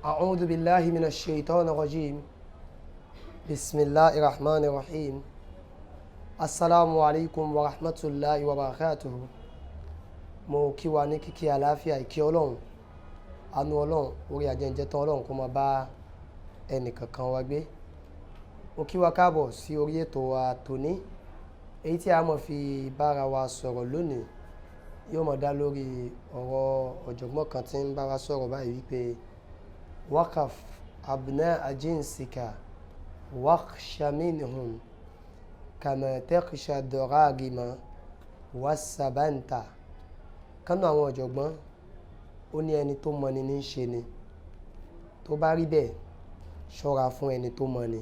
أعوذ بالله من الشيطان الرجيم. بسم الله الرحمن الرحيم. السلام عليكم ورحمة الله وبركاته. Mo kí wa ní kíkí àlàáfíà, ìkí Ọlọ́run, àánú Ọlọ́run, orí ajẹ́njẹ́ tán Ọlọ́run kó máa bá ẹnì kankan wa gbé. Mo kí wa káàbọ̀ sí orí ètò wa tòní. Èyí tí a máa fi bára wa sọ̀rọ̀ lónìí yóò máa dá lórí ọ̀rọ̀ ọ̀jọ̀gbọ́n kan tí ń bá wa sọ̀rọ̀ báyìí wípé waqaf abna'a jinsika wakhsha minhum kama takhsha daragima wasabanta. Kánú àwọn ọ̀jọ̀gbọ́n ó ní ẹni tó mọni ní í ṣe ni. Tó bá rí bẹ́ẹ̀, ṣọ́ra fún ẹni tó mọni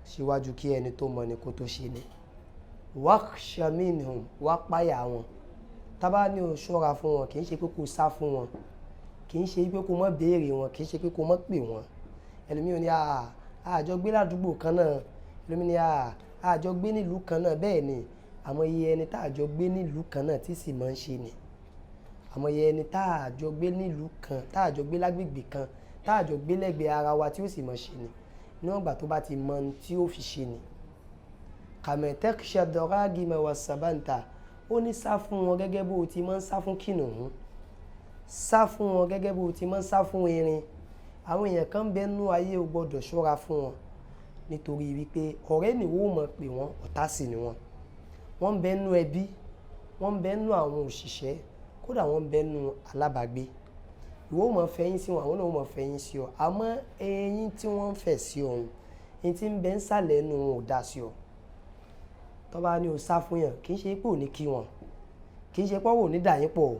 síwájú kí ẹni tó mọni kó tó ṣe ni. Wakhsha minhum, wá páyà wọn. Tá bá ní o ṣọ́ra fún wọn, kì í ṣe pé kó sá fún wọn, kì í ṣe pé kó má béèrè wọn, kì í ṣe pé kó má pè wọ́n. Ẹlòmíì ò ní àjọ gbé ládùúgbò kan náà. Ẹlòmíì ní àjọ gbé nílùú kan náà. Bẹ́ẹ̀ ni, àmọ́ iye ẹni tá àjọ gbé nílùú kan náà tí sì máa ń ṣe ni. Àmọ́ iye ẹni tá àjọ gbé nílùú kan, tá àjọ gbé lágbègbè kan, tá àjọ gbé lẹ́gbẹ̀ẹ́ ara wa tí ó sì máa ṣe ni. Níwọ̀n ìgbà tó bá ti mọ ohun tí ó fi ṣe ni. Kama takhsha daragima wasabanta. Ó ní sá fún wọn gẹ́gẹ́ bó ti máa ń sá fún kìnìún. Sá fún wọn gẹ́gẹ́ bó ti máa ń sá fún erin. Àwọn èèyàn kan bẹ nínú ayé, o gbọdọ̀ ṣọ́ra fún wọn. Nítorí wípé ọ̀rẹ́ ni wọ́n ó mọ̀ pé wọ́n, ọ̀tá sì ni wọ́n. Wọ́n ń bẹ nínú ẹbí, wọ́n ń bẹ nínú àwọn òṣìṣẹ́, kódà wọ́n ń bẹ nínú alábàágbé. Ìwọ ó mọ̀ fẹ́yín sí wọn, àwọn náà ó mọ̀ fẹ́yín sí ọ. Àmọ́ eyín tí wọ́n ń fẹ̀ sí ọ, eyín tí ń bẹ ń sàlẹ̀ ẹnu wọn ò dá sí ọ. Tó bá ní o sá fún yàn, kì í ṣe pé ò ní kí wọn, kì í ṣe pé ò ní dà yín pọ̀,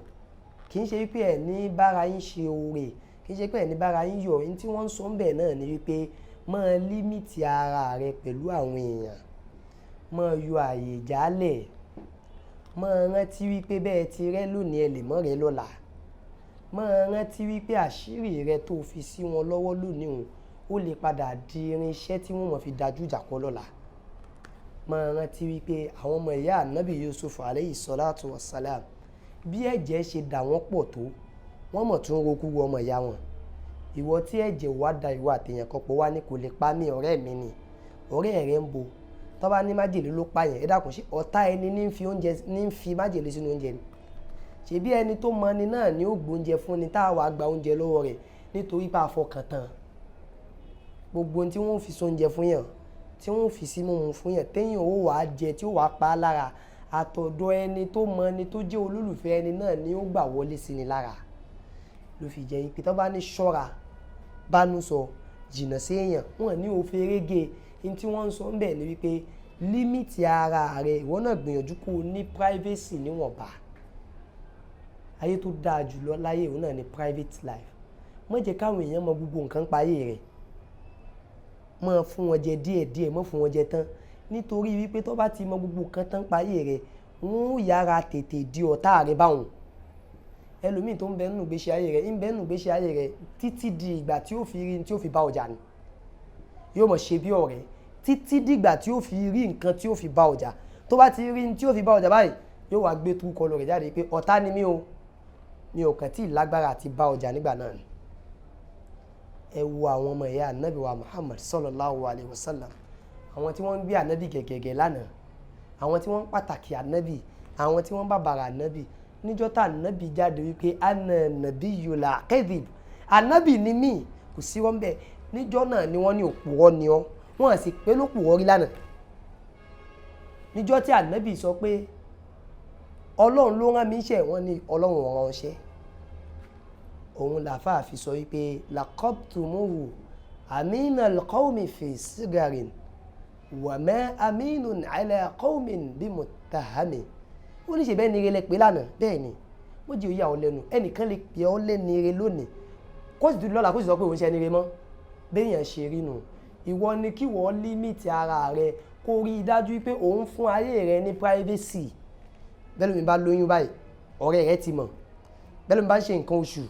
kì í ṣe pé ẹ ní bára yín ṣe oore, kì í ṣe pé ẹ ní bára yín yọ̀. Ohun tí wọ́n ń sọ ń bẹ̀ náà ni wípé máa limit ara rẹ pẹ̀lú àwọn èèyàn, máa yọ ààyè jálẹ̀, máa rántí wípé bẹ́ẹ̀ ti rẹ́ lónìí ẹ lè mọ́ rẹ lọ́la. Máa rántí wípé àṣírí rẹ tó fi sí wọn lọ́wọ́ lónìí òun, ó lè padà di irinṣẹ́ tí wọ́n máa fi dájú ìjà kọ lọ́la. Máa rántí wípé àwọn ọmọ ìyá Ànábì Yusuf alayhi salatu wassalam, bí ẹ̀jẹ̀ ṣe dà wọ́n pọ̀ tó, wọ́n mọ̀ tún rokú wọ ọmọ ìyá wọn. Ìwọ tí ẹ̀jẹ̀ wá da ìwọ àtẹ̀yàn kan pọ̀ wá ní kò lè pa mí, ọ̀rẹ́ mi ni. Ọ̀rẹ́ rẹ ń bo. Tó bá ní májèlé ló pa yẹn, ẹ dákun, ṣé ọ̀tá ẹni ní ń fi oúnjẹ, ní ń fi májèlé sínú oúnjẹ ni? Ṣèbí ẹni tó mọni náà ni ó gbé oúnjẹ fún ni tá a wá gba oúnjẹ lọ́wọ́ rẹ̀ nítorí pé a fọkàn tán. Gbogbo ohun tí wọ́n fi so oúnjẹ fún yàn, tí wọ́n fi sí mímu fún yàn, téèyàn ó wá jẹ tí ó wá pa á lára, àtọ̀dọ̀ ẹni tó mọni tó jẹ́ olólùfẹ́ ẹni náà ni ó gbà wọlé sí ni lára. Ló fi jẹ́ wípé tó bá ní ṣọ́ra, bánú sọ, jìnnà sí èèyàn, wọ́n ní o ferege. Ohun tí wọ́n ń sọ ń bẹ̀ ni wípé limit ara rẹ, ìwọ náà gbìyànjú kó o ní privacy níwọ̀nba. Ayé tó dáa jù lọ láyé òun náà ni private life. Má jẹ́ káwọn èèyàn mọ gbogbo nǹkan pa ayé rẹ. Má fún wọn jẹ díẹ̀díẹ̀, má fún wọn jẹ tán. Nítorí wípé tó bá ti mọ gbogbo nǹkan tán pa ayé rẹ, wọ́n ó yára tètè di ọ̀tá rẹ báwọn. Ẹlòmíì tó ń bẹ nínú ìgbésí ayé rẹ̀, ń bẹ nínú ìgbésí ayé rẹ̀ títí di ìgbà tí ó fi rí tí ó fi bá ọjà ni. Yóò mọ̀ ṣe bí ọ̀rẹ́ títí di ìgbà tí ó fi rí nǹkan tí ó fi bá ọjà. Tó bá ti rí tí ó fi bá ọjà báyìí, yóò wá gbé true colour rẹ̀ jáde pé ọ̀tá ni mí o. Mi ò kàn tí ì lágbára àti bá ọjà nígbà náà ni. Ẹ wo àwọn ọmọ ìyá Ànábì wa Muhammad sallallahu alayhi wa sallam. Àwọn tí wọ́n ń gbé Ànábì gẹ̀gẹ̀gẹ̀ lánàá, àwọn tí wọ́n ń pàtàkì Ànábì, àwọn tí wọ́n ń bàbàrà Ànábì. Níjọ́ tá Ànábì jáde wípé ana nabiyyu la kadhib, Ànábì ni mí, kò sí wọ́n bẹ́ẹ̀. Níjọ́ náà ni wọ́n ní òpùrọ́ ni ọ́, wọ́n sì pé lópùrọ́ rí lánàá. Níjọ́ tí Ànábì sọ pé Ọlọ́run ló rán mi iṣẹ́, wọ́n ní Ọlọ́run ò rán iṣẹ́. Òun làfáà fi sọ wípé laqabtumuhu aminal qawmi fi sigarin wa ma aminun ala qawmin bimuttahami. Ó ní ṣe bẹ́ẹ̀ ni ire lẹ pé lánàá, bẹ́ẹ̀ ni. Wọ́n jẹ́ òye àwọn lẹ́nu, ẹnìkan lè pè ọ́ lẹ́ni ire lónìí, kó sì dúró lọ́la kó sì sọ pé òun ṣe ẹni ire mọ́. Béèyàn ṣe rí nu. Ìwọ ni kí wọ́n limit ara rẹ kó rí i dájú pé òun fún ayé rẹ ní privacy. Bẹ́ẹ̀ lómi bá lóyún báyìí, ọ̀rẹ́ rẹ ti mọ̀. Bẹ́ẹ̀ lómi bá ń ṣe nǹkan oṣù,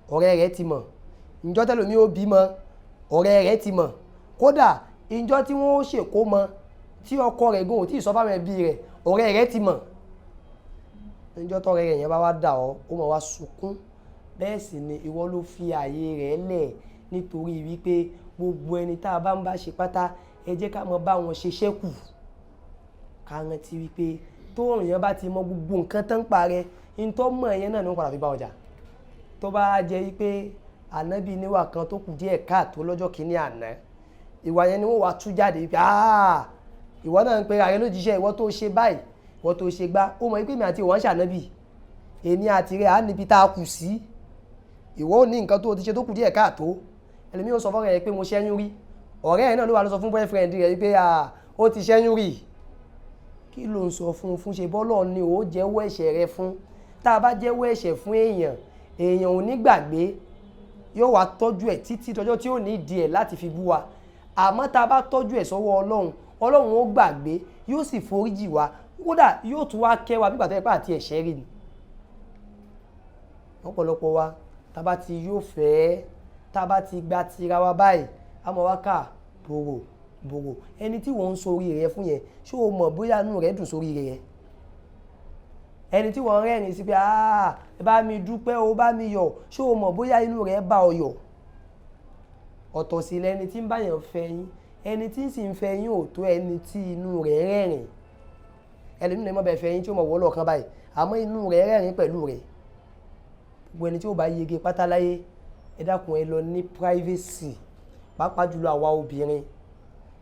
ọ̀rẹ́ rẹ ti mọ̀. Ǹjọ́ tẹ́lòmí ó bímọ, ọ̀rẹ́ rẹ ti mọ̀. Kódà ìjọ́ tí wọ́n ó ṣèkómọ tí ọkọ rẹ̀ gan ò tí ì sọ fáwọn ẹbí rẹ̀, ọ̀rẹ́ rẹ ti mọ̀. Ǹjọ́ tọ̀rẹ́ rẹ̀ yẹn bá wá dà ọ́, ó máa wá sunkún. Bẹ́ẹ̀ sì ni ìwọ ló fi ààyè rẹ̀ lẹ̀, nítorí wípé gbogbo ẹni tá a bá ń bá ṣe pátá, ẹ jẹ́ ká mọ bá wọn ṣe ṣẹ́kù. Ká rántí wípé tó èèyàn bá ti mọ gbogbo nǹkan tán pa rẹ, ní tó mọ̀ ẹ̀yẹn náà ni wọ́n padà fi bá ọjà. Tó bá jẹ́ wípé ànábì níwà kan tó kù díẹ̀ káàtó lọ́jọ́ kìíní àná, ìwà yẹn ni wọ́n wá tú jáde wípé ìwọ náà ń pe ààrẹ lójíṣẹ́, ìwọ tó ṣe báyìí, ìwọ tó ṣe gbá, ó mọ̀ wípé èmi àti ìwọ ń ṣànábì, èmi àti rẹ̀ á níbi tá a kù sí, ìwọ ò ní nǹkan tó ti ṣe tó kù díẹ̀ káàtó. Ẹlòmíì ó sọ fọ́rẹ́ rẹ̀ pé mo ṣẹ́yún rí, ọ̀rẹ́ ẹ̀ náà ló wà lọ sọ fún boyfriend rẹ̀ wípé ó ti ṣẹ́yún rí. Kí ló ń sọ fún un fún? Ṣe bọ́lọ̀ ni ó jẹ́wọ́ ẹ̀ṣẹ̀ rẹ fún. Tá a bá jẹ́wọ́ ẹ̀ṣẹ̀ fún èèyàn, èèyàn ò ní gbàgbé, yóò wá tọ́jú ẹ̀ títí dọjọ́ tí ó ní ìdí ẹ̀ láti fi bú wa. Àmọ́ tá a bá tọ́jú ẹ̀ sọ́wọ́ Ọlọ́run, Ọlọ́run ó gbàgbé, yóò sì foríjì wa, kódà yóò tún wá kẹ́ wa bí gbàtọ́ ipá àti ẹ̀ṣẹ̀ rí ni. Ọ̀pọ̀lọpọ̀ wa tá a bá ti yóò fẹ́, tá a bá ti gba tira wa báyìí, a mọ̀ wá kà bòrò bòrò. Ẹni tí wọ́n ń sọ orí rẹ fún yẹn, ṣé o mọ̀ bóyá inú rẹ dùn sórí rẹ? Ẹni tí wọ́n rẹ́rìn sí pé ẹ bá mi dúpẹ́ o, bá mi yọ̀, ṣé o mọ̀ bóyá inú rẹ bá ọ yọ̀? Ọ̀tọ̀ sì lẹni tí ń bá yàn fẹ́ yín, ẹni tí ń sì ń fẹ́ yín ò tó ẹni tí inú rẹ̀ rẹ́rìn. Ẹlòmíràn lè mọ̀ bẹ́ẹ̀ fẹ́ yín tí ó mọ̀ wọ́ lọ́ọ̀kan báyìí, àmọ́ inú rẹ̀ rẹ́rìn pẹ̀lú rẹ̀. Gbogbo ẹni tí ó bá yege pátá láyé, ẹ dákun ẹ lọ ní privacy, pàápàá jùlọ àwa obìnrin.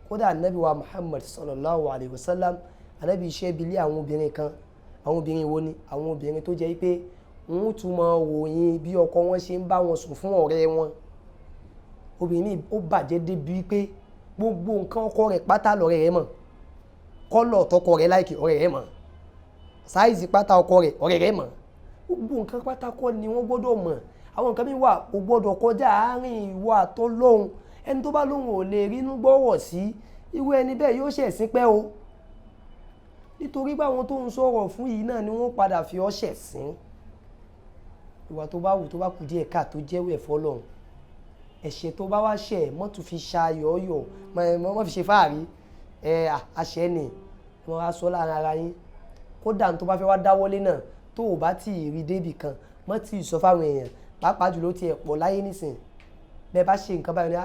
Kódà Ànábì wa Muhammad sallallahu alayhi wa sallam, Ànábì iṣẹ́ ibi ilé àwọn obìnrin kan. Àwọn obìnrin wo ni? Àwọn obìnrin tó jẹ́ pé wọ́n tún máa ròyìn bí ọkọ wọn ṣe ń bá wọn sùn fún ọ̀rẹ́ wọn. Obìnrin ó bàjẹ́ débi pé gbogbo nǹkan ọkọ rẹ̀ pátá lọ̀rẹ́ rẹ̀ mọ̀, kọ́lọ̀ tọkọ rẹ̀ láìkì ọ̀rẹ́ rẹ̀ mọ̀, sáìsì pátá ọkọ rẹ̀ ọ̀rẹ́ rẹ̀ mọ̀, gbogbo nǹkan pátá kọ́ ni wọ́n gbọ́dọ̀ mọ̀. Àwọn nǹkan mi wà kò gbọ́dọ̀ kọjá àárín ìwọ àtọlọ́hun. Ẹni tó bá lóhun ò lè rínú gbọ́rọ̀ sí, irú ẹni bẹ́ẹ̀ yóò ṣẹ̀sín pẹ́ o. Nítorí pé àwọn tó ń sọ̀rọ̀ fún yìí náà ni wọ́n padà fi ọ́ ṣẹ̀sín. Ìwà tó bá wù tó bá kù díẹ̀ ká tó jẹ́wọ́ ẹ̀ fọ́lọ́hun. Ẹ̀ṣẹ̀ tó bá wá ṣẹ̀ mọ́ tún fi ṣayọ̀ọ́yọ̀, mọ́ fi ṣe fáàrí. Ẹ àṣẹ ni wọ́n á sọ láàrin ara yín. Kódà tó bá fẹ́ wá dáwọ́lé náà, tó o bá tí ì rí débì kan, mọ́ tí ì sọ fáwọn èèyàn, pàápàá jùlọ ti ẹ̀ pọ̀ láyé nísìn. Bẹ́ẹ̀ bá ṣe nǹkan báyìí ni,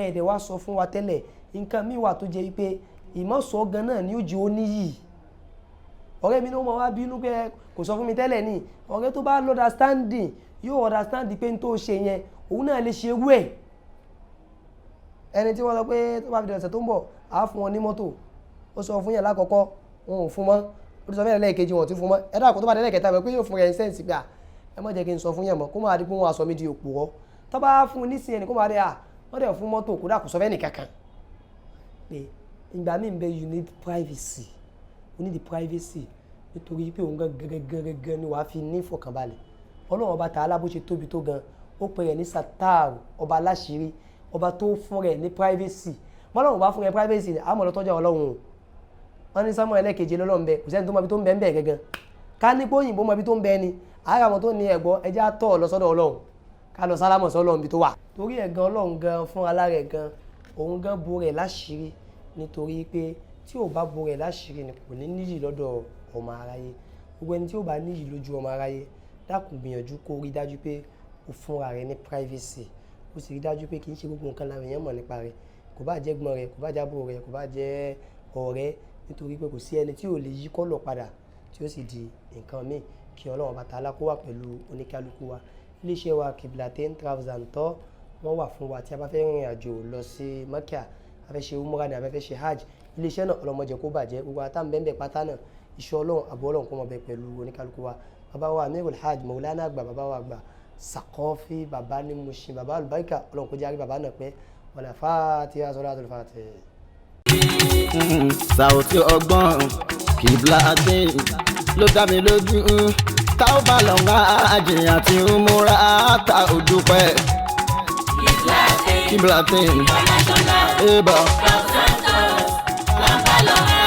ẹ dẹ̀ wá sọ fún wa tẹ́lẹ̀. Nǹkan míì wà tó jẹ́ wípé ìmọ̀sọ́ gan náà ni ó jẹ́ oníyì. Ọ̀rẹ́ mi ló mọ̀ wá bínú pé kò sọ fún mi tẹ́lẹ̀ ni. Ọ̀rẹ́ tó bá understanding yóò understand pé n tó ṣe yẹn, òun náà lè ṣe irú ẹ̀. Ẹni tí wọ́n sọ pé tó bá fi dọ̀sẹ̀ tó ń bọ̀, á fún wọn ní mọ́tò. Ó sọ fún yẹn lákọ̀ọ́kọ́, wọn ò fún mọ́. Ó ti sọ fún yẹn lẹ́ẹ̀kejì, wọn ò tún fún mọ́. Ẹ dákun tó bá dé lẹ́ẹ̀kẹta, pé yóò fún rẹ̀ sẹ́ǹsì pé ẹ má jẹ́ kí n sọ fún yẹn mọ́, kó máa di pé wọ́n á sọ mí di òpùrọ́. Tó bá fún un nísìnyẹn ni kó máa dé wọ́n dẹ̀ fún mọ́tò, kódà kò sọ fẹ́ nìkankan. Pé ìgbà míì ń bẹ, you need privacy. You need the privacy nítorí pé òun gangan gangan ni wàá fi ní ìfọ̀kànbalẹ̀. Ọlọ́run ọba Tàálà bó ṣe tóbi tó gan, ó pè rẹ̀ ní Satar, ọba aláṣìírí, ọba tó fún rẹ̀ ní privacy. Bọ́lọ́run bá fún rẹ̀ privacy ni, àmọ́ lọ tọ́jú Ọlọ́run o. Wọ́n ní sánmọ̀ ẹlẹ́keje lọ́lọ́run bẹ, kò sẹ́ni tó mọ ibi tó ń bẹ ń bẹ gangan. Ká ní pé òyìnbó mọ ibi tó ń bẹ ni, àárẹ̀ àwọn tó ní ẹ̀gbọ́, ẹ jẹ́ á tọ̀ lọ sọ́dọ̀ Ọlọ́run, ká lọ sálámọ̀ sọ́lọ́run ibi tó wà. Torí ẹ̀ gan Ọlọ́run gan fún alárẹ̀ gan, òun gan bo rẹ̀ láṣìírí, nítorí pé tí ò bá bo rẹ̀ láṣìírí ni kò ní níyì lọ́dọ̀ ọmọ aráyé. Gbogbo ẹni tí ó bá níyì lójú ọmọ aráyé, dákun gbìyànjú kó rí dájú pé o fúnra rẹ ní privacy. Ó sì rí dájú pé kì í ṣe gbogbo nǹkan làwọn èèyàn mọ̀ nípa rẹ̀. Kò bá jẹ́ ẹ̀gbọ́n rẹ̀, kò bá jẹ́ àbúrò rẹ̀, kò bá jẹ́ ọ̀rẹ́, nítorí pé kò sí ẹni tí ò lè yí kọ́lọ̀ padà tí ó sì di nǹkan míì. Kí Ọlọ́run ọba Tàálà kó wà pẹ̀lú oníkálukú wa. Ilé iṣẹ́ wa Qiblatain Travels and Tour, wọ́n wà fún wa tí a bá fẹ́ rìnrìn àjò lọ sí Mecca, a fẹ́ ṣe Umrah ni, a fẹ́ ṣe Hajj. Ilé iṣẹ́ náà Ọlọ́run má jẹ́ kó bàjẹ́. Gbogbo àwa tá ń bẹ ńbẹ̀ pátá náà, ìṣọ́ Ọlọ́run, ààbò Ọlọ́run kó máa bẹ pẹ̀lú oníkálukú wa. Bàbá wa Amirul Hajj, Maulana àgbà, bàbá wa àgbà, Saqafi, bàbá ní Mushin, bàbá Albarika, Ọlọ́run kó jẹ́ á rí bàbá náà pẹ́. Wala Fatiha Salatul Fatih. Sàùtì ọgbọ́n Qiblatain ló dá mi lójú, tá ó bá lọ ń àjìyàn tí ń múra ta ò dúpẹ́. Qiblatain International eba Travels and Tours. Bàbá lọ.